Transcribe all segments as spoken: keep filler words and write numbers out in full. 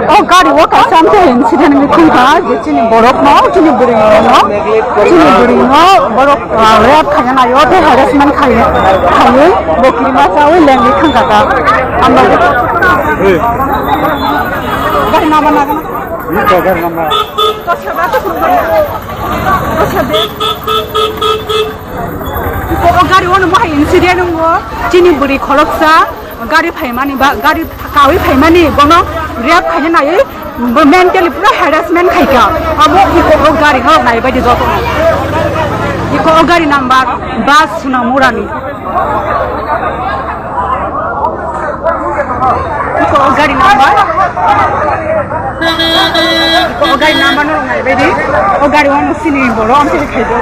O gari o kaisa amtwi incident wngwi thangkha, je chini borok no, chini bwrwi no, chini bwrwi no borok, ah, rape khaina naio tei harassment khaina, khaiwi bo kirima chawi lengwi thangkha ta. Ambai. Gari namba nagana. Gari namba. O gari o no bahai incident wngo, chini bwrwi khoroksa gari phaimani ba gari kawi phaimani bono rape khaina naiwi bo mentally pura harassment khaika. Abo iko o gari no nai baidi joto no. Iko o gari number bus Sonamurani. Iko o gari number. Iko o gari number no nai baidi. O gari wano sini boro amtwi khaido.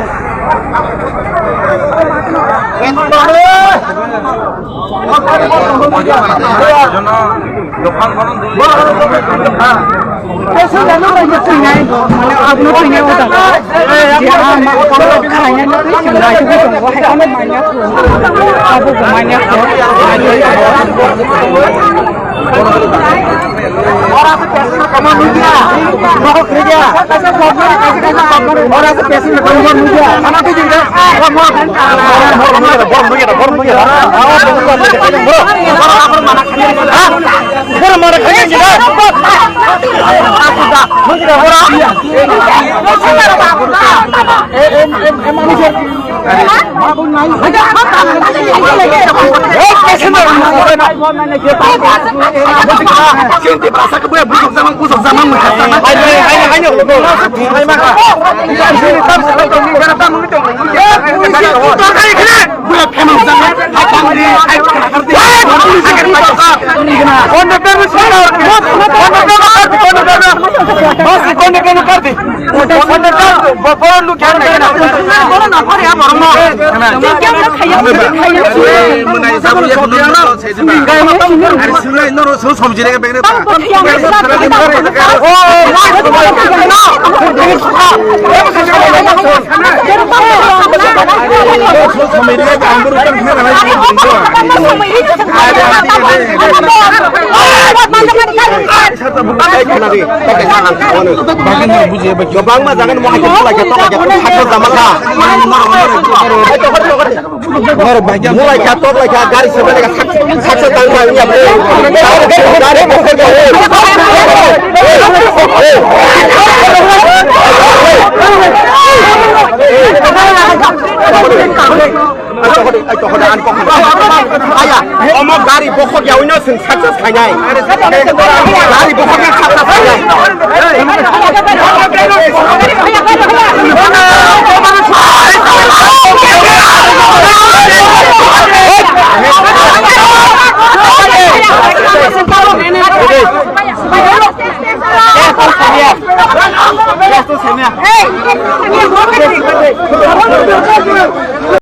Jono, dokan kono dui. Mane, aboni thani o jaga je ang ma khaina twi chwng naitugwi tongo, hai kheno manya kho, abo bo manya kho. Kwbangma jaga ni mohai khe tokla khe tokla khe tokla khe tokla khe. Mulai kha, tok lai kha, gari se bai kha, sak, sak, sak, tang kha, ya, gari, gari, gari, aya, omo gari bokhok ya, uino sing sak, sak, khainai. Gari bokhok ya, sak, sak, khainai.